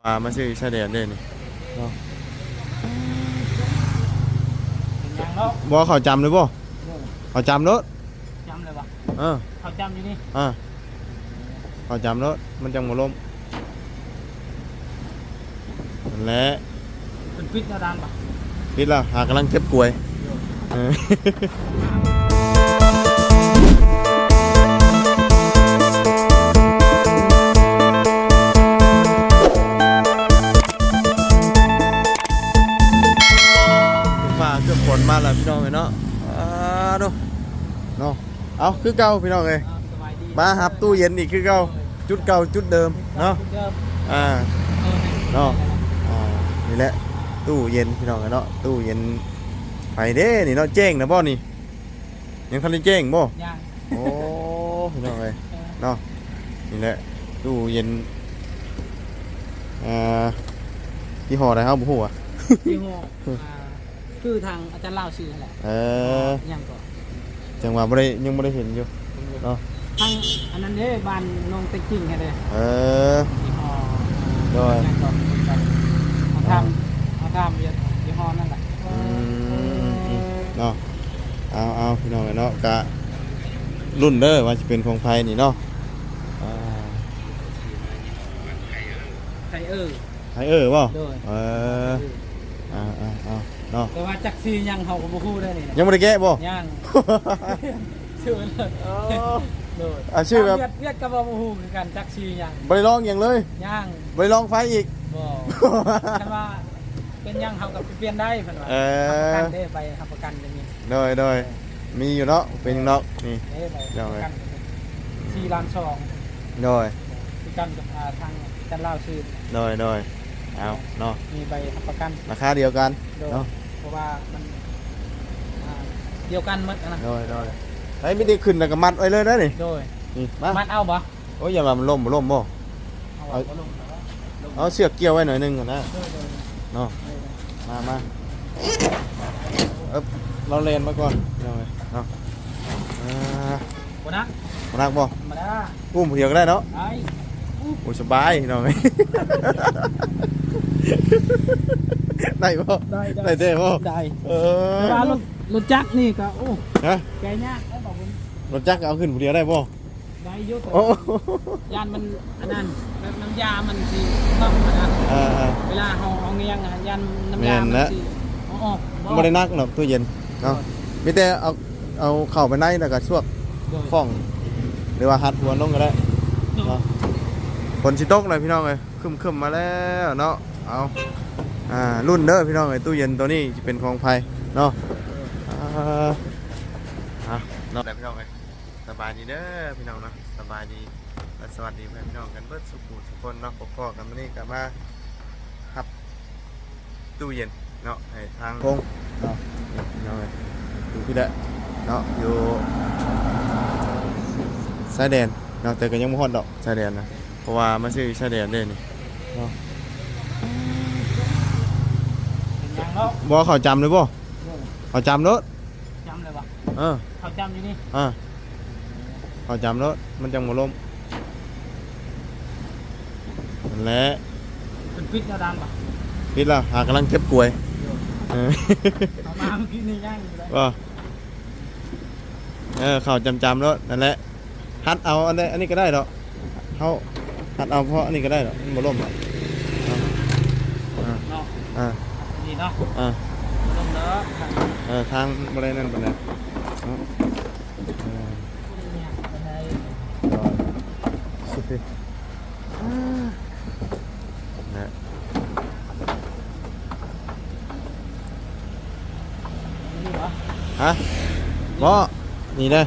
ວ່າມາຊື້ຊາຍແດນເດ້ນີ້ເນາະ. ເປັນຫຍັງເນາະ? ບໍ່ ເຂົ້າຈຳເລີຍບໍ່? ເອີ ເຂົ້າຈຳໂລດ. ຈຳເລີຍບໍ່? ເອີ ເຂົ້າຈຳຢູ່ນີ້. ເອີ ເຂົ້າຈຳໂລດ ມັນຈັ່ງບໍ່ລົ້ມ. ນັ້ນແຫຼະ ເພິ່ນປິດແນວດ້ານບໍ່? ປິດແລ້ວ ຫາກຳລັງເກັບກວຍ. ເອີ ຟ້າເກືອບຝົນມາແລ້ວພີ່ນ້ອງເອີຍເນາະ. ອາ ໂດ ເນາະ. ເອົາ ຄືເກົ່າພີ່ນ້ອງເອີຍ ສະບາຍດີ ມາຮັບຕູ້ເຢັນອີກຄືເກົ່າ ໂດຍ ຈຸດເກົ່າຈຸດເດີມເນາະ. ຈຸດເດີມ ອ່າ ເອີ ເນາະ ອ່າ ນີ້ແຫຼະ ຕູ້ເຢັນພີ່ນ້ອງເອີຍເນາະ. ຕູ້ເຢັນໃຜເດ້ນີ້ເນາະ? ແຈ້ງແລ້ວບໍ່ນີ້? ຍັງທັນໄດ້ແຈ້ງບໍ່? ຍັງ. ໂອ້ ພີ່ນ້ອງເອີຍ ເອີ ເນາະ. ນີ້ແຫຼະ ຕູ້ເຢັນ ອ່າ ຍີ່ຫໍ້ໃດເຮົາບໍ່ຮູ້ອະ ຍີ່ຫໍ້ ອ່າ ຄືທາງອາຈານລາວຊື້ຫັ້ນແຫຼະ. ເອີ ຫຍັງກໍ ຈັ່ງວ່າບໍ່ໄດ້ ຍັງບໍ່ໄດ້ເຫັນຢູ່ເນາະ. ທາງອັນນັ້ນເດ້ ບ້ານນ້ອງເຕັກຈິງຫັ້ນເດ້. ເອີ ຍີ່ຫໍ້ ໂດຍ ຫຍັງກໍ ເຮົາຖາມ ເອີ ເຮົາຖາມຢູ່ ຍີ່ຫໍ້ນັ້ນແຫຼະ. ອືມ ເນາະ. ເອົາ ເອົາ ພີ່ນ້ອງເອີຍເນາະ ກະລຸ້ນເດີວ່າຊິເປັນຂອງໃຜນີ້ເນາະ. ອ່າ ໄທເອີ ໄທເອີບໍ່? ໂດຍ ເອີ ເອີ ອ່າໆໆ ເນາະ. ແຕ່ວ່າຈັກຊື່ຫຍັງເຮົາກໍບໍ່ຮູ້ເດ້ນີ້ນະ ຍັງບໍ່ໄດ້ແກະບໍ່? ຍັງ ຊື່ເລີຍ. ອໍ ໂດຍ ອ່າ ຊື່ແບບ ວຽດ ວຽດກໍບໍ່ຮູ້ຄືກັນ ຈັກຊື່ຫຍັງ ບໍ່ໄດ້ລອງຫຍັງເລີຍ. ຍັງ ບໍ່ໄດ້ລອງໄຟອີກ? ບໍ່ ຄັນວ່າເປັນຫຍັງເຮົາກໍໄປປ່ຽນໄດ້ເພິ່ນວ່າ. ເອີ ຮັບປະກັນເດ້ ໃບຮັບປະກັນກໍມີ. ໂດຍ ໂດຍ ເອີ ມີຢູ່ເນາະ ເປັນຫຍັງດອກນີ້ ເອີ ໃບຮັບປະກັນກໍມີ ສີ່ລ້ານສອງ. ໂດຍ ຄືກັນກັບ ອ່າ ທາງຈັນລາວຊື່. ໂດຍ ໂດຍ ເອົາເນາະ ມີໃບຮັບປະກັນ ລາຄາດຽວກັນ. ໂດຍ ເນາະ ເພາະວ່າມັນ ອ່າ ດຽວກັນໝົດນະ. ໂດຍ ໂດຍ ໃຫ້ມີແຕ່ຂຶ້ນແລ້ວກໍມັດໄວ້ເລີຍນະນີ້. ໂດຍ ນີ້ ມາ ມັດເອົາບໍ່? ໂອ້ຍ ຢ່າວ່າມັນລົ້ມ ບໍ່ລົ້ມບໍ່? ເອົາ ເອົາ ບໍ່ລົ້ມ ເອົາເຊືອກກ່ຽວໄວ້ໜ້ອຍໜຶ່ງຫັ້ນນະ. ໂດຍ ໂດຍ ເນາະ ໂດຍ ມາ ມາ ເອີ ລາວແລ່ນມາກ່ອນ ພີ່ນ້ອງເອີຍເນາະ. ອ່າ ບໍ່ໜັກ ບໍ່ໜັກບໍ່? ທຳມະດາ ອຸ້ມຜູ້ດຽວກໍໄດ້ເນາະ. ໄດ້ ໂອ້ຍ ສະບາຍພີ່ນ້ອງເອີຍ. ໄດ້ບໍ່? ໄດ້ ໄດ້ ໄດ້ແທ້ບໍ່? ໄດ້ ເອີ ແຕ່ວ່າລົດ ລົດຈັກນີ້ກໍ ໂອ້ ຮະ ແກ່ຍາກໄດ້ບໍ່? ລົດຈັກກໍເອົາຂຶ້ນຜູ້ດຽວໄດ້ບໍ່? ໄດ້ຢູ່ ໂອ້ ຢ້ານມັນອັນນັ້ນ ແບບນ້ຳຢາມັນຊິເຂົ້າຫັ້ນນະ. ເອີໆ ເວລາເຮົາ ເຮົາງຽງຫັ້ນ ຢ້ານນ້ຳຢາມັນຊິ ແມ່ນແຫຼະ ເອົາອອກ ບໍ່ໄດ້ໜັກດອກຕູ້ເຢັນເນາະ. ໂດຍ ມີແຕ່ເອົາ ເອົາເຂົ້າໄປໃນ ແລ້ວກໍຊວກ ໂດຍ ຂ້ອງ ຫຼືວ່າຮັດຫົວລົງກໍໄດ້ ໂດຍ ເນາະ. ຝົນຊິຕົກແລ້ວພີ່ນ້ອງເອີຍ ຄຶ້ມໆມາແລ້ວເນາະ. ເອົາ ອ່າ ລຸ້ນເດີພີ່ນ້ອງເອີຍ ຕູ້ເຢັນໂຕນີ້ຊິເປັນຂອງໃຜເນາະ. ໂດຍ ອ່າ ເອົາເນາະ ພີ່ນ້ອງເອີຍ. ສະບາຍດີເດີພີ່ນ້ອງເນາະ ສະບາຍດີ ແລະ ສະຫວັດດີພໍ່ແມ່ພີ່ນ້ອງກັນເບິດສູ່ຜູ້ສູ່ຄົນເນາະ. ພໍ້ກັນມື້ນີ້ກໍມາຮັບຕູ້ເຢັນເນາະ ໃຫ້ທາງພົງເນາະ ພີ່ນ້ອງເອີຍ. ຢູ່ພີ້ແຫຼະເນາະ ຢູ່ຊາຍແດນເນາະ ແຕ່ກໍຍັງບໍ່ຮອດດອກຊາຍແດນນະ ເພາະວ່າມາຊື້ຊາຍແດນເດ້ນີ້ເນາະ. ເປັນຫຍັງເນາະ? ບໍ່ ເຂົ້າຈຳເລີຍບໍ່? ເອີ ເຂົ້າຈຳໂລດ. ຈຳເລີຍບໍ່? ເອີ ເຂົ້າຈຳຢູ່ນີ້. ອ່າ ເຂົ້າຈຳໂລດ ມັນຈັ່ງບໍ່ລົ້ມ. ນັ້ນແຫຼະ ເພິ່ນປິດແນວດ້ານບໍ່? ປິດແລ້ວ ຫາກຳລັງເກັບກວຍ. ເອີ ເຂົ້າມາເມື່ອກີ້ນີ້ຍັງຢູ່ເລີຍ. ບໍ່ ເອີ ເຂົ້າຈຳໆໂລດ. ນັ້ນແຫຼະ ຫັດເອົາອັນໃດ ອັນນີ້ກໍໄດ້ດອກ ເຮົາຫັດເອົາເພາະອັນນີ້ກໍໄດ້ດອກ ມັນບໍ່ລົ້ມດອກ. ເນາະ ອ່າ ເນາະ ອ່າ ນີ້ເນາະ ອ່າ ບໍ່ລົ້ມດອກ. ເອີ ທາງບໍ່ໄດ້ນັ້ນປານໃດເນາະ. ເອີ ບໍ່ໄດ້ຍາກປານໃດ. ໂດຍ ສຸດຕິ ອ່າ ນະ ນີ້ຫວາ? ຮະ? ບໍ່ ນີ້ເດີ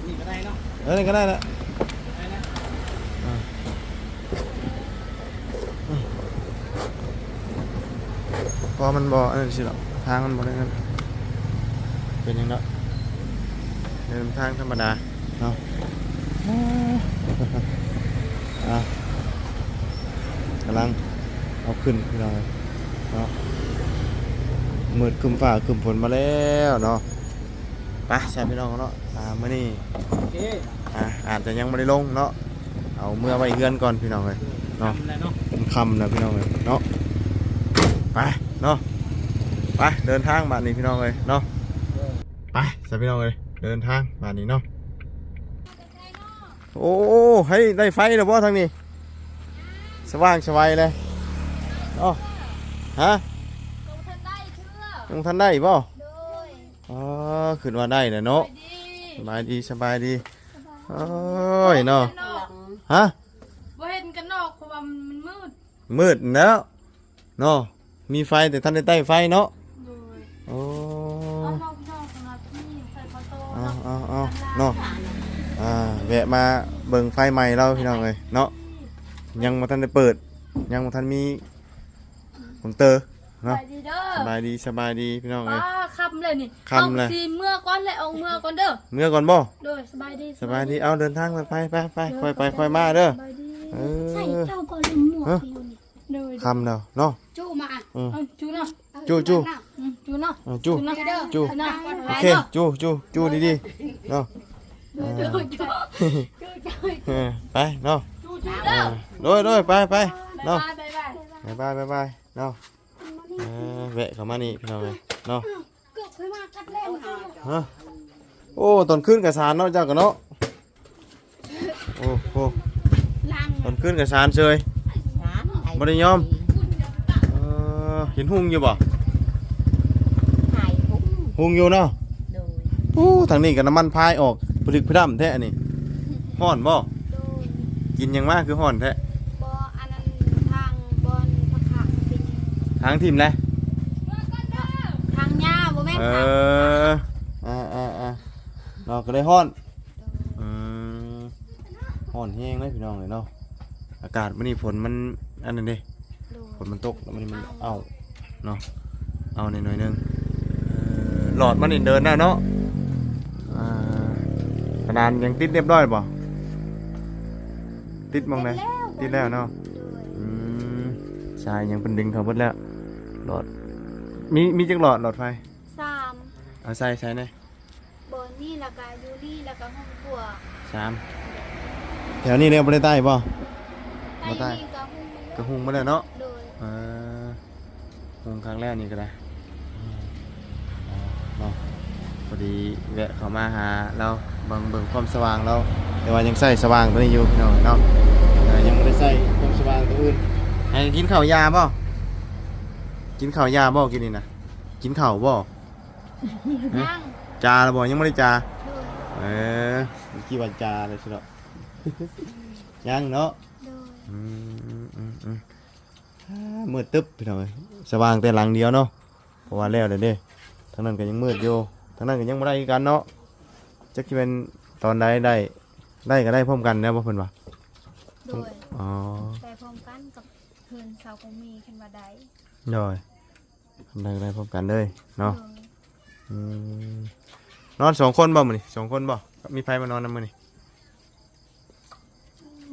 ນີ້ກໍໄດ້ເນາະ. ເອີ ນີ້ກໍໄດ້ລະ ໄດ້ລະ ອ່າ. ເພາະມັນບໍ່ອັນນັ້ນຊິດອກ ທາງມັນບໍ່ໄດ້ນັ້ນ ເປັນຫຍັງດອກ ເດີນທາງທຳມະດາເນາະ. ອ່າ ກຳລັງເອົາຂຶ້ນພີ່ນ້ອງເນາະ. ມືດຄຶ້ມຟ້າຄຶ້ມຝົນມາແລ້ວເນາະ. ໄປຊະພີ່ນ້ອງເນາະ ອ່າ ມື້ນີ້ ໂອເຄ ອ່າ ອາດຈະຍັງບໍ່ໄດ້ລົງເນາະ ເອົາເມືອໄວ້ເຮືອນກ່ອນພີ່ນ້ອງເອີຍເນາະ. ຄ່ຳແລ້ວເນາະ ຄ່ຳ ຄ່ຳແລ້ວພີ່ນ້ອງເອີຍເນາະ. ໄປເນາະ ໄປເດີນທາງບາດນີ້ພີ່ນ້ອງເອີຍເນາະ. ໄປຊະພີ່ນ້ອງເອີຍ ເດີນທາງບາດນີ້ເນາະ. ໂອ້ ໃຫ້ໄດ້ໄຟແລ້ວບໍ່ທາງນີ້? ສະຫວ່າງສະໄຫວເລີຍເນາະ. ຮະ? ຍັງບໍ່ທັນໄດ້ເທື່ອ. ຍັງບໍ່ທັນໄດ້ບໍ່? ໂດຍ. ອໍ ຄິດວ່າໄດ້ແລ້ວເນາະ. ສະບາຍດີ ສະບາຍດີ. ໂອ້ຍເນາະ. ຮະ? ບໍ່ເຫັນກັນນອກ ເພາະວ່າມັນມືດ. ມືດແລ້ວເນາະ. ມີໄຟແຕ່ທັນໄດ້ໄຕ້ໄຟເນາະ. ໂດຍ. ໂອ້ ເອົາເນາະ ພີ່ນ້ອງ ສຳລັບທີ່ນີ້ໃສ່ຂໍໂຕເນາະ. ເອົາໆໆເນາະ. ອ່າ ແວະມາເບິ່ງໄຟໃໝ່ລາວພີ່ນ້ອງເອີຍເນາະ. ຍັງບໍ່ທັນໄດ້ເປີດ ຍັງບໍ່ທັນມີຂອງເຕີເນາະ. ສະບາຍດີເດີ ສະບາຍດີ ສະບາຍດີພີ່ນ້ອງເອີຍ. ປ້າ ຄ່ຳແລ້ວນີ້. ຄ່ຳແລ້ວ. ເຮົາຊິເມືອກ່ອນແຫຼະ ອອກເມືອກ່ອນເດີ. ເມືອກ່ອນບໍ່? ໂດຍ. ສະບາຍດີ ສະບາຍດີ. ເອົາ ເດີນທາງໄປ ໄປ ໄປ ເດີ ຄ່ອຍໄປ ຄ່ອຍມາເດີ. ສະບາຍດີ. ເອີ ໃສ່ເຈົ້າກໍລືມໝວກຢູ່ນີ້. ໂດຍ. ຄ່ຳແລ້ວເນາະ. ຈູ້ມາ. ອືມ ເອີ ຈູ້ເນາະ. ຈູ້ ຈູ້ ຈູ້ເນາະ. ເອີ ຈູ້ ຈູ້ ຈູ້ເນາະ. ໂອເຄ ຈູ້ ຈູ້ ຈູ້ດີໆເນາະ. ເອີ ຈູ້ ຈູ້ ຈູ້ ຈູ້ ເອີ ໄປເນາະ. ຈູ້ ຈູ້ເດີ. ໂດຍ ໂດຍ ໄປ ໄປເນາະ. ບາຍບາຍ ບາຍບາຍ ບາຍບາຍເນາະ. ເອີ ແວະເຂົ້າມານີ້ພີ່ນ້ອງເອີຍເນາະ. ເກືອບເຄີຍມາກັດແລ້ວ. ຮະ? ໂອ້ ຕອນຄືນກະສານເນາະ ເຈົ້າກະເນາະ. ໂອ້ໂຫ ຕອນຄືນກະສານເຊີຍ. ບໍ່ໄດ້ຍອມ. ເອີ ເຫັນຮຸ່ງຢູ່ບໍ່? ຫາຍຮຸ່ງ ຮຸ່ງຢູ່ເນາະ. ໂດຍ. ໂອ້ ທາງນີ້ກະນ້ຳມັນພາຍອອກຜະລິກຜະດຳແທ້ອັນນີ້. ຮ້ອນບໍ່? ໂດຍ. ກິນຫຍັງມາຄືຮ້ອນແທ້? ບໍ່ ອັນນັ້ນທາງບ່ອນຜັກຂາມເປັນ ທາງຖິ້ມແຫຼະ ທາງຫຍ້າບໍ່ແມ່ນ. ເອີ ທາງ ອ່າໆໆ ເນາະ ກະເລີຍຮ້ອນ. ໂດຍ. ອືມ ຮ້ອນແຮງເລີຍພີ່ນ້ອງເອີຍເນາະ. ອາກາດມື້ນີ້ຝົນມັນອັນນັ້ນເດ້. ໂດຍ. ຝົນມັນຕົກແລ້ວມື້ນີ້ມັນເອົາເນາະ ເອົາແດ່ໜ້ອຍໜຶ່ງ. ເອີ ຫຼອດມັນນີ້ເດີນໄດ້ເນາະ. ອ່າ ຂະໜາດຍັງຕິດລຽບຮ້ອຍບໍ່? ຕິດໝ່ອງໃດ? ຕິດແລ້ວ ຕິດແລ້ວເນາະ. ໂດຍ. ອືມ ສາຍຫຍັງເພິ່ນດຶງເຂົ້າເບິດແລ້ວ. ຫຼອດ ມີ ມີຈັກຫຼອດ ຫຼອດໄຟ? ສາມ. ເອົາໃສ່ ໃສ່ແດ່. ບ່ອນນີ້ ແລ້ວກະຢູ່ນີ້ ແລ້ວກະຫ້ອງຄົວ. ສາມ. ແຖວນີ້ແລ້ວບໍ່ໄດ້ໄຕ້ບໍ່? ໄຕ້ ບໍ່ໄຕ້ ນີ້ກະຮຸ່ງ ກະຮຸ່ງໝົດແລ້ວເນາະ. ໂດຍ. ເອີ ຮຸ່ງຄັກແລ້ວນີ້ກະໄດ້ເນາະ. ພໍດີແວະເຂົ້າມາຫາລາວ ເບິ່ງ ເບິ່ງຄວາມສະຫວ່າງລາວ ແຕ່ວ່າຍັງໃຊ້ສະຫວ່າງໂຕນີ້ຢູ່ພີ່ນ້ອງເນາະ. ເອີ ຍັງບໍ່ໄດ້ໃຊ້ຄວາມສະຫວ່າງໂຕອື່ນ. ໃຫ້ກິນເຂົ້າຢາບໍ່? ກິນເຂົ້າຢາບໍ່ກິນນີ້ນະ? ກິນເຂົ້າບໍ່? ຍັງ. ຈາແລ້ວບໍ່? ຍັງບໍ່ໄດ້ຈາ. ໂດຍ. ເອີ ຄິດວ່າຈາແລ້ວຊິເນາະ. ຍັງເນາະ. ໂດຍ. ອືມ ອືມ ອືມ ອືມ. ອ່າ ມືດຕຶບພີ່ນ້ອງເອີຍ ສະຫວ່າງແຕ່ຫຼັງດຽວເນາະ ເພາະວ່າແລ້ວແລ້ວເດ້. ທາງນັ້ນກະຍັງມືດຢູ່ ທາງນັ້ນກະຍັງບໍ່ໄດ້ຄືກັນເນາະ. ຈັກຊິແມ່ນຕອນໃດໄດ້ ໄດ້ກະໄດ້ພ້ອມກັນແລ້ວບໍ່ເພິ່ນວ່າ? ໂດຍ. ອໍ ໄດ້ພ້ອມກັນກັບເຮືອນສາວກົງມີ ຄັນວ່າໄດ້. ໂດຍ. ໄດ້ ໄດ້ພ້ອມກັນເລີຍເນາະ. ໂດຍ. ອືມ ນອນສອງຄົນບໍ່ມື້ນີ້? ສອງຄົນບໍ່? ມີໃຜມານອນນຳມື້ນີ້?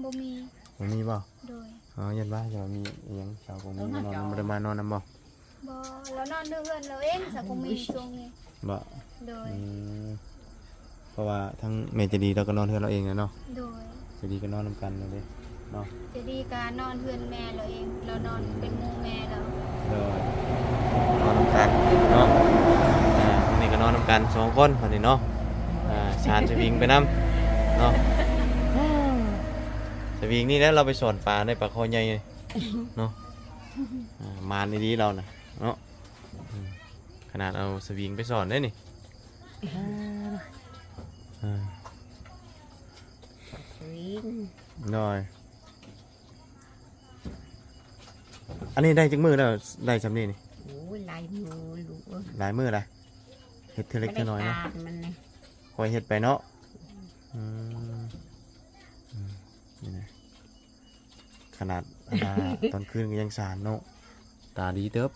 ບໍ່ມີ. ບໍ່ມີບໍ່? ໂດຍ. ອໍ ຢ້ານວ່າຈະມີອີ່ຫຍັງ ສາວກົງມີມານອນນຳ ບໍ່ໄດ້ມານອນນຳບໍ່? ບໍ່ ລາວນອນຢູ່ເຮືອນລາວເອງ ສາວກົງມີຊ່ວງນີ້. ບໍ່? ໂດຍ. ອືມ ເພາະວ່າທັງແມ່ໃຈດີລາວກະນອນເຮືອນລາວເອງແຫຼະເນາະ. ໂດຍ. ໃຈດີກະນອນນຳກັນແຫຼະເດ້ເນາະ. ໃຈດີກະນອນເຮືອນແມ່ລາວເອງ ລາວນອນເປັນໝູ່ແມ່ລາວ. ໂດຍ. ນອນນຳກັນເນາະ. ອ່າ ມື້ນີ້ກະນອນນຳກັນສອງຄົນບາດນີ້ເນາະ. ອ່າ ສານສະວິງໄປນຳເນາະ. ສະວິງນີ້ແຫຼະ ລາວໄປສອນປາໃນປາຄໍໃຫຍ່ເນາະ. ອ່າ ໝານອີ່ຫຼີລາວນະເນາະ. ອືມ ຂະໜາດເອົາສະວິງໄປສອນເດ້ນີ້. ອ່າ ສະວິງ. ໂດຍ. ອັນນີ້ໄດ້ຈັກມື້ແລ້ວ ໄດ້ຊ່ຳນີ້ນີ້? ໂອ້ຍ ຫຼາຍມື້ລູກເອີຍ ຫຼາຍມື້ລະ. ເຮັດເທື່ອເລັກເທື່ອນ້ອຍເນາະ ຄ່ອຍເຮັດໄປເນາະ. ອືມ ອືມ ນີ້ນະ ຂະໜາດ ອັນນ່າ ຕອນຄືນກະຍັງສານເນາະ. ຕາດີເຕີບ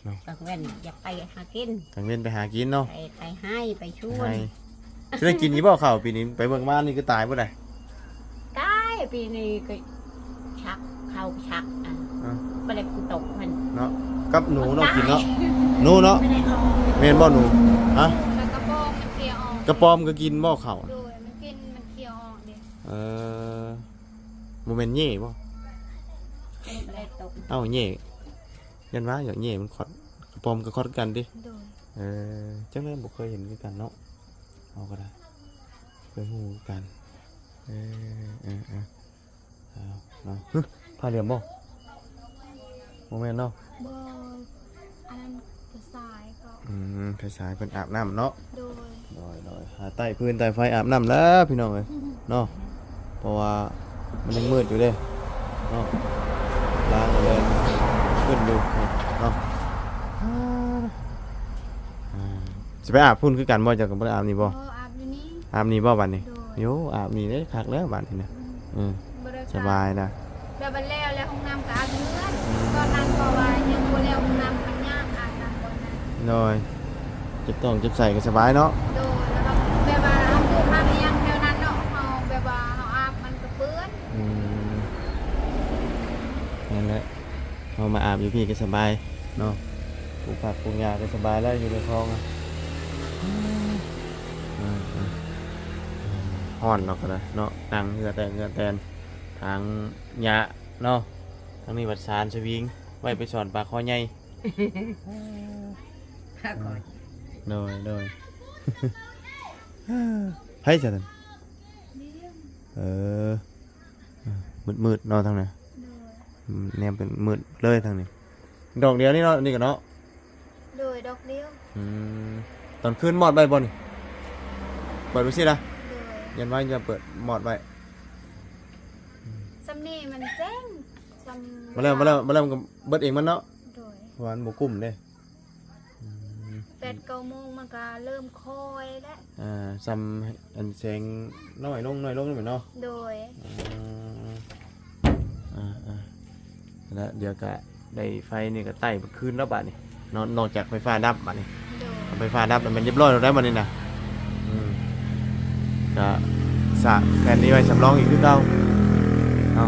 ເນາະ. ກາງເວັນຢາກໄປຫາກິນ ກາງເວັນໄປຫາກິນເນາະ. ໄປ ໄປໄຮ່ໄປສວນ. ຊິໄດ້ກິນຢູ່ບໍ່ເຂົ້າປີນີ້? ໄປເບິ່ງວານນີ້ຄືຕາຍເບິດໃດ. ຕາຍ ປີນີ້ກະຊັກ ເຂົ້າຊັກ ອັນ ອ່າ ບໍ່ໄດ້ຝົນຕົກຫັ້ນເນາະ. ກັບໜູເນາະ ກິນເນາະ ໜູເນາະ. ແມ່ນບໍ່ໜູ? ຮະ? ກະປອມມັນເຄຍອອກ. ກະປອມກະກິນບໍ່ເຂົ້າ? ໂດຍ ມັນກິນ ມັນເຄຍອອກເດ້. ເອີ ບໍ່ແມ່ນເຫຍ່ບໍ່? ເອີ ເອົ້າ ແຍ່ ຢ້ານວ່າຢາກແຍ່ມັນຂອດ ກະປອມກະຂອດຄືກັນຕິ? ໂດຍ. ເອີ ຈັ່ງໃດບໍ່ເຄີຍເຫັນຄືກັນເນາະ ເຮົາກໍໄດ້ ເຄີຍຮູ້ຄືກັນ. ເອີ ເອີ ເອີ ເອົາເນາະ ຫຶ ຜ້າເຫຼືອມບໍ່? ບໍ່ແມ່ນເນາະ. ບໍ່ ອັນນັ້ນຜູ້ຊາຍເຂົາ. ອືມ ຜູ້ຊາຍເພິ່ນອາບນ້ຳເນາະ. ໂດຍ ໂດຍ ໂດຍ ຫາໄຕ້ຟືນໄຕ້ໄຟອາບນ້ຳແລ້ວພີ່ນ້ອງເອີຍເນາະ ເພາະວ່າມັນຍັງມືດຢູ່ເດ້ເນາະ ລ້າງແລ້ວຂຶ້ນຢູ່ເນາະ. ອ່າ ຊິໄປອາບພຸ້ນຄືກັນບໍ່? ເຈົ້າກໍບໍ່ໄດ້ອາບນີ້ບໍ່? ບໍ່ ອາບຢູ່ນີ້. ອາບນີ້ບໍ່ບັດນີ້? ໂດຍ. ໂຢ ອາບນີ້ເດ້ ຄັກແລ້ວບັດນີ້ນະ. ອືມ ອືມ ບໍ່ໄດ້ ສະບາຍນະ ແບບວ່າແລ້ວ ແລ້ວຫ້ອງນ້ຳກໍອາບຢູ່ເຮືອນ. ອືມ ຕອນນັ້ນເພາະວ່າຍັງບໍ່ແລ້ວຫ້ອງນ້ຳ ມັນຍາກອາບນ້ຳຕອນນັ້ນ. ໂດຍ. ເຈັບທ້ອງເຈັບໄສ້ກໍສະບາຍເນາະ. ໂດຍ. ແລ້ວກໍແບບວ່າເຮົາປູກຜັກອີ່ຫຍັງແຖວນັ້ນເນາະ ເຮົາແບບວ່າເຮົາອາບມັນກໍເປື້ອນ. ອືມ ນັ້ນແຫຼະ ເຮົາມາອາບຢູ່ພີ້ກໍສະບາຍເນາະ ປູກຜັກປູກຫຍ້າກໍສະບາຍແລ້ວ ຢູ່ໃນຄອງ. ອືມ ອືມ ອືມ ຮ້ອນເນາະ ກໍໄດ້ເນາະ ນັ່ງເຫື່ອແຕກເຫື່ອແຕນ ຖາງຫຍ້າເນາະ. ທາງນີ້ບັດສານສະວິງ ໄວ້ໄປສອນປາຄໍໃຫຍ່. ປາຄໍ ໂດຍ ໂດຍ. ໃຜຊະນັ້ນ? ເອີ ມືດໆເນາະທາງນັ້ນ. ໂດຍ. ອືມ ແນມເປັນມືດເລີຍທາງນີ້. ດອກດຽວນີ້ເນາະ ນີ້ກໍເນາະ. ໂດຍ ດອກດຽວ. ອືມ ຕອນຄືນມອດໄວ້ບໍ່ນີ້? ເປີດໄວ້ຊີ້ລະ. ໂດຍ. ຢ້ານວ່າຈະເປີດມອດໄວ້. ອືມ ສ່ຳນີ້ມັນແຈ້ງ ສ່ຳ ມາແລ້ວ ມາແລ້ວ ມາແລ້ວມັນກໍເບິດເອງມັນເນາະ. ໂດຍ. ເພາະວ່າມັນບໍ່ກຸ້ມເດ້. ອືມ ແປດເກົ້າໂມງມັນກໍເລີ່ມຄ່ອຍແລ້ວ. ອ່າ ສ່ຳອັນແສງນ້ອຍລົງ ນ້ອຍລົງແມ່ນເນາະ. ໂດຍ. ອືມ ອ່າໆ ແລ້ວດຽວກະໄດ້ໄຟນີ້ກະໄຕ້ເບິດຄືນແລ້ວບາດນີ້ເນາະ ນອກຈາກໄຟຟ້າດັບບາດນີ້. ໂດຍ. ໄຟຟ້າດັບແລ້ວແມ່ນຮຽບຮ້ອຍແລ້ວໄດ໋ບາດນີ້ນະ. ອືມ ກະສະແຜ່ນນີ້ໄວ້ສຳລອງອີກຄືເກົ່າ. ເອົ້າ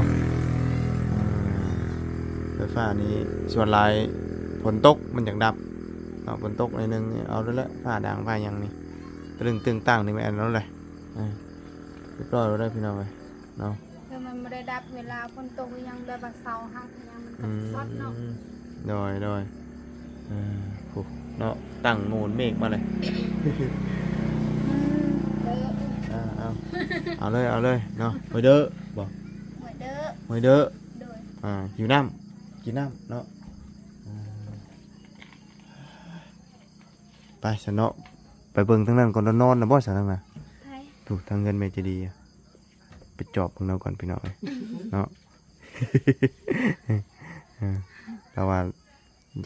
ອ່າ ໄຟຟ້ານີ້ສ່ວນຫຼາຍຝົນຕົກມັນຈັ່ງດັບ. ເນາະ ຝົນຕົກໜ້ອຍໜຶ່ງ ເອົາໂລດແຫຼະ ຟ້າດັງຟ້າຫຍັງນີ້ ຕຶງຕຶງຕັ້ງນີ້ແມ່ນເອົາໂລດແຫຼະ. ອ່າ ຮຽບຮ້ອຍໂລດເດີພີ່ນ້ອງເອີຍເນາະ. ຄືມັນບໍ່ໄດ້ດັບເວລາຝົນຕົກອີ່ຫຍັງ ແບບວ່າເສົາຫັກອີ່ຫຍັງ ມັນກໍຊິຊັອດເນາະ. ອືມ ໂດຍ ໂດຍ. ເອີ ໂອ້ ເນາະ ຕັ້ງໂງນເມກມາເລີຍ. ເອີ ອ່າ ເອົາ ເອົາເລີຍ ເອົາເລີຍເນາະ. ຫ້ວຍເດີບໍ່? ຫ້ວຍເດີ ຫ້ວຍເດີ. ໂດຍ. ອ່າ ຫິວນ້ຳ ກິນນ້ຳເນາະ. ອ່າ ໄປຊັ້ນເນາະ ໄປເບິ່ງທາງນັ້ນກ່ອນ. ນອນນະບໍ່ຊັ້ນນະ? ໄປ ໂອ້ ທາງເຮືອນແມ່ເຈດີ ໄປຈອບເບິ່ງນຳກ່ອນພີ່ນ້ອງເອີຍເນາະ. ເອີ ລາວວ່າ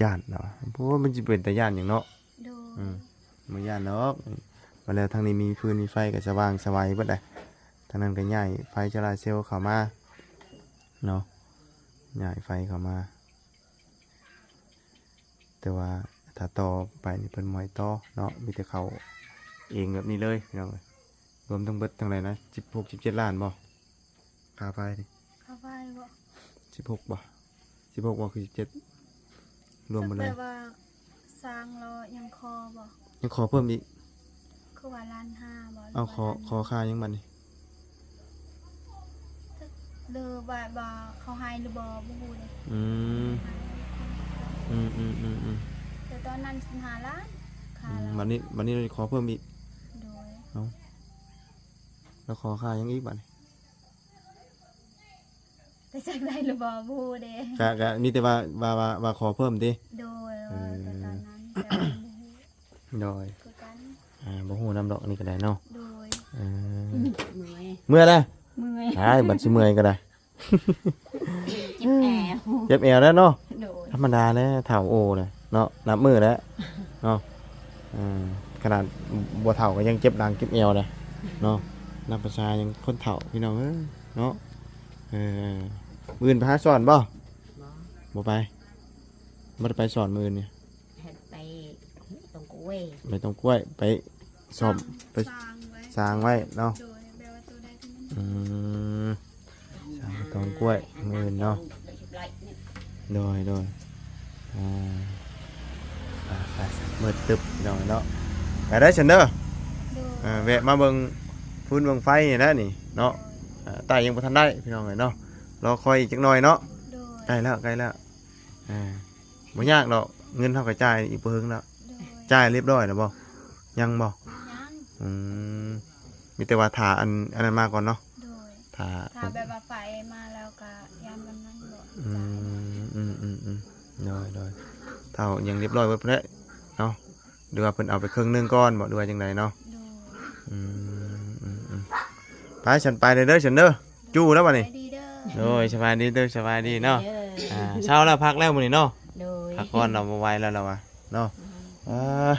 ຢ້ານລາວວ່າ ໂອ້ ມັນຊິເປັນຕາຢ້ານຫຍັງເນາະ. ໂດຍ. ອືມ ບໍ່ຢ້ານດອກ ມາແລ້ວທາງນີ້ມີຟືນມີໄຟກໍສະຫວ່າງສະໄຫວເບິດແຫຼະ. ທາງນັ້ນກໍຍ້າຍໄຟໂຊລາເຊວເຂົ້າມາເນາະ ຍ້າຍໄຟເຂົ້າມາ. ແຕ່ວ່າຖ້າຕໍ່ໄປນີ້ເພິ່ນບໍ່ໃຫ້ຕໍ່ເນາະ ມີແຕ່ເຂົ້າເອງແບບນີ້ເລີຍພີ່ນ້ອງເອີຍ. ລວມທັງເບິດເທົ່າໃດນະ ສິບຫົກ ສິບເຈັດລ້ານບໍ່ ຄ່າໄຟນີ້? ຄ່າໄຟບໍ່? ສິບຫົກບໍ່? ສິບຫົກບໍ່ ຄືສິບເຈັດ? ລວມໝົດເລີຍ. ແຕ່ວ່າຊ່າງລາວຍັງຂໍບໍ່? ຍັງຂໍເພີ່ມອີກ. ຄືວ່າລ້ານຫ້າບໍ່? ເອົາ ຫຼືວ່າ ຂໍ ລ້ານ ຂໍຄ່າຫຍັງບັດນີ້? ຫຼືວ່າ ວ່າເຂົາໃຫ້ຫຼືບໍ່ ບໍ່ຮູ້ເດ້. ອືມ ອືມໆໆໆ. ແຕ່ຕອນນັ້ນສິບຫ້າລ້ານ ຄ່າ ອືມ ລາວ. ບັດນີ້ ບັດນີ້ໄດ້ຂໍເພີ່ມອີກ. ໂດຍ. ເອົ້າ ແລ້ວຂໍຄ່າຫຍັງອີກບັດນີ້? ແຕ່ຈັກໄດ້ຫຼືບໍ່ ບໍ່ຮູ້ເດ້. ກະ ກະມີແຕ່ວ່າ ວ່າ ວ່າ ວ່າຂໍເພີ່ມຕິ? ໂດຍ. ເອີ ແຕ່ຕອນນັ້ນ ແຕ່ວ່າບໍ່ຮູ້. ໂດຍ. ຄືກັນ. ອ່າ ບໍ່ຮູ້ນຳດອກ ອັນນີ້ກໍໄດ້ເນາະ. ໂດຍ. ເອີ ເມື່ອຍ ເມື່ອຍແລ້ວ. ເມື່ອຍ. ອ້າຍ ບັດຊິເມື່ອຍກໍໄດ້. ເຈັບແອວ ເຈັບແອວແລ້ວເນາະ. ໂດຍ. ທຳມະດາແລ້ວ ເຖົ້າໂອແລ້ວເນາະ ນັບມື້ແລ້ວເນາະ. ເອີ ຂະໜາດບໍ່ເຖົ້າກໍຍັງເຈັບຫຼັງເຈັບແອວແລ້ວເນາະ. ນັບພາສາຫຍັງຄົນເຖົ້າ ພີ່ນ້ອງເອີຍເນາະ. ເອີ ມື້ອື່ນໄປຫາສອນບໍ່? ບໍ່. ບໍ່ໄປ. ບໍ່ໄດ້ໄປສອນມື້ອື່ນນີ້. ເຮັດໄປຕົງກ້ວຍ ໄປຕົງກ້ວຍ ໄປສ້ອມ ໄປສ້າງໄວ້ ສ້າງໄວ້ເນາະ. ໂດຍ. ແບບວ່າໂຕໃດທີ່ມັນ ອືມ ສ້າງຕົງກ້ວຍມື້ອື່ນເນາະ. ໂດຍ ໂດຍ. ອ່າ ໄປໆ ມືດຕຶບພີ່ນ້ອງເນາະ. ໄປໄດ້ຊັ້ນເດີ. ໂດຍ. ເອີ ແວະມາເບິ່ງຟືນເບິ່ງໄຟນີ້ແຫຼະນີ້ເນາະ. ໂດຍ. ເອີ ຕາຍັງບໍ່ທັນໄດ້ພີ່ນ້ອງເອີຍເນາະ ລໍຄອຍອີກຈັກໜ່ອຍເນາະ. ໂດຍ. ໃກ້ແລ້ວ ໃກ້ແລ້ວ ເອີ ບໍ່ຍາກດອກ ເງິນເຮົາກໍຈ່າຍອີກບໍ່ເຫິງແລ້ວ. ໂດຍ ຈ່າຍຮຽບຮ້ອຍແລ້ວບໍ່? ຍັງບໍ່? ຍັງ. ອືມ ມີແຕ່ວ່າຖ້າອັນ ອັນນັ້ນມາກ່ອນເນາະ. ໂດຍ ຖ້າ ຖ້າແບບວ່າໄຟມາແລ້ວກໍຢ້ານມັນນັ້ນບໍ່ ອືມ ຈ່າຍ. ອືມໆໆ ໂດຍໆ ຖ້າຫຍັງຮຽບຮ້ອຍເບິດພຸ້ນແຫຼະເນາະ ຫຼືວ່າເພິ່ນເອົາໄປເຄິ່ງໜຶ່ງກ່ອນບໍ່ ຫຼືວ່າຈັ່ງໃດເນາະ? ໂດຍ ອືມໆໆ ໄປ ຊັ້ນໄປເດີ ຊັ້ນເດີ ຈູ້ແລ້ວບັດນີ້. ສະບາຍດີເດີ ໂດຍ ສະບາຍດີເດີ ສະບາຍດີເນາະ. ເອີ ອ່າ ເຊົາແລ້ວ ພັກແລ້ວມື້ນີ້ເນາະ. ໂດຍ ພັກກ່ອນເນາະ ບໍ່ໄຫວແລ້ວລາວວ່າເນາະ. ອືມ ອ່າ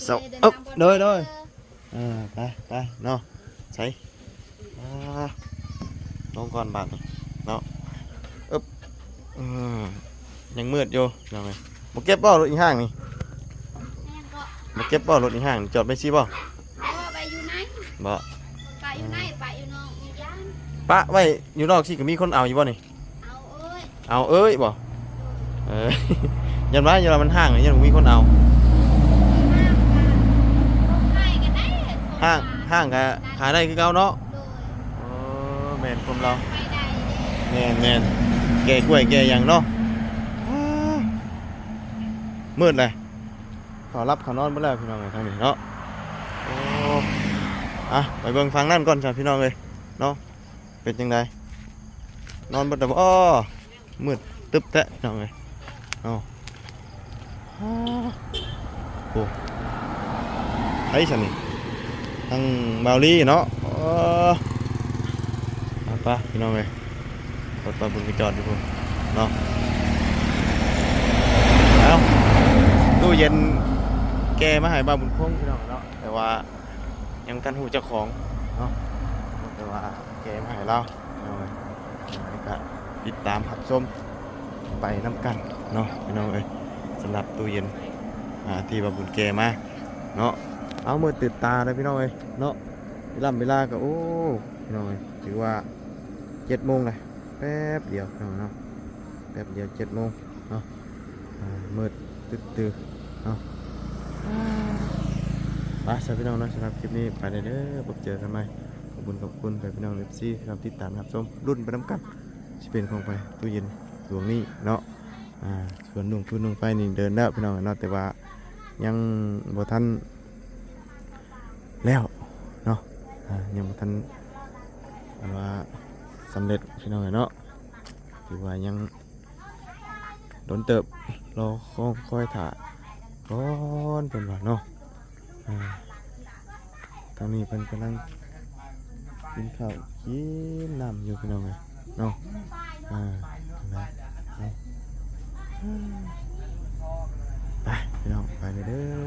ເຊົາ ໂອເຄ ເອີ ເດີນທາງປອດໄພເດີ ໂດຍໆ ເອີ ໄປ ໄປເນາະ ໃສ ອ່າ ລົງກ່ອນບາດນີ້ເນາະ. ອຶບ ອືມ ຍັງມືດຢູ່ ພີ່ນ້ອງເອີຍ. ບໍ່ເກັບບໍ່ ລົດອີ່ຫ້າງນີ້? ຍັງກໍ ບໍ່ເກັບບໍ່ ລົດອີ່ຫ້າງນີ້? ຈອດໄວ້ຊີ້ບໍ່? ບໍ່ ໄວ້ຢູ່ໃນ. ບໍ່ ປະຢູ່ໃນ ອືມ ປະຢູ່ນອກ ຢ້ານ ປະໄວ້ຢູ່ນອກຊີ້ ກໍມີຄົນເອົາຢູ່ບໍ່ນີ້? ເອົາເອີຍ ເອົາເອີຍບໍ່? ເອີ ຢ້ານວ່າ ຢ້ານວ່າມັນຫ້າງ ຢ້ານບໍ່ມີຄົນເອົາ. ຫ້າງກໍຂາຍໄດ້ຄືເກົ່າເນາະ. ໂດຍ ເອີ ແມ່ນຄວາມລາວ ໄປໄດ້ເດ້. ແມ່ນໆ ແກ່ກ້ວຍແກ່ຫຍັງເນາະ. ອ່າ ມືດເລີຍ ເຂົາຫຼັບເຂົານອນເບິດແລ້ວ ພີ່ນ້ອງເອີຍ ທາງນີ້ເນາະ. ໂອ້ ອ່ະ ໄປເບິ່ງຝັ່ງນັ້ນກ່ອນຊະ ພີ່ນ້ອງເອີຍເນາະ. ເປັນຈັ່ງໃດ ນອນເບິດແລ້ວບໍ່? ມືດຕຶບແທ້ ພີ່ນ້ອງເອີຍເນາະ. ໂອ້ ໃຜຊັ້ນນີ້? ທາງບ່າວລີເນາະ. ເອີ ໄປໆ ພີ່ນ້ອງເອີຍ ລົດບ່າວບຸນໄປຈອດຢູ່ພຸ້ນເນາະ. ເອົ້າ ຕູ້ເຢັນແກ່ມາໃຫ້ບ່າວບຸນຄົງ ພີ່ນ້ອງເນາະ ແຕ່ວ່າຍັງບໍ່ທັນຮູ້ເຈົ້າຂອງເນາະ ແຕ່ວ່າແກ່ມາໃຫ້ລາວ. ພີ່ນ້ອງເອີຍ ແລ້ວກໍຕິດຕາມຮັບຊົມໄປນຳກັນເນາະ ພີ່ນ້ອງເອີຍ. ສຳລັບຕູ້ເຢັນ ອ່າ ທີ່ວ່າບຸນແກ່ມາເນາະ. ເອົາ ມືດຕື່ນຕາແລ້ວ ພີ່ນ້ອງເອີຍເນາະ. ເວລາ ເວລາກໍ ໂອ້ ພີ່ນ້ອງເອີຍ ຖືວ່າເຈັດໂມງແລ້ວ ແປັບດຽວ ພີ່ນ້ອງເນາະ ແປັບດຽວເຈັດໂມງເນາະ. ອ່າ ມືດຕຶບຕື່ເນາະ. ໄປຊະ ພີ່ນ້ອງເນາະ ສຳລັບຄລິບນີ້ໄປແລ້ວເດີ ພົບເຈີກັນໃໝ່. ຂອບຄຸນ ຂອບຄຸນໄປ ພີ່ນ້ອງ ເອັຟຊີ ທີ່ຕິດຕາມຮັບຊົມ ລຸ້ນໄປນຳກັນ ຊິເປັນຂອງໃຜ ຕູ້ເຢັນດວງນີ້ເນາະ. ອ່າ ສ່ວນໜຸ່ງຟືນໜຸ່ງໄຟນີ້ເດີນແລ້ວ ພີ່ນ້ອງເນາະ ແຕ່ວ່າຍັງບໍ່ທັນແລ້ວເນາະ. ອ່າ ຍັງບໍ່ທັນ ອັນວ່າສຳເລັດ ພີ່ນ້ອງເນາະ ຖືວ່າຍັງ ດົນເຕີບ ລໍຄອງຄອຍຖ້າກ່ອນ ເພິ່ນວ່າເນາະ. ອ່າ ທາງນີ້ເພິ່ນກຳລັງກິນເຂົ້າກິນນ້ຳຢູ່ ພີ່ນ້ອງເອີຍເນາະ. ອ່າ ໄປ ພີ່ນ້ອງ ໄປເດີ.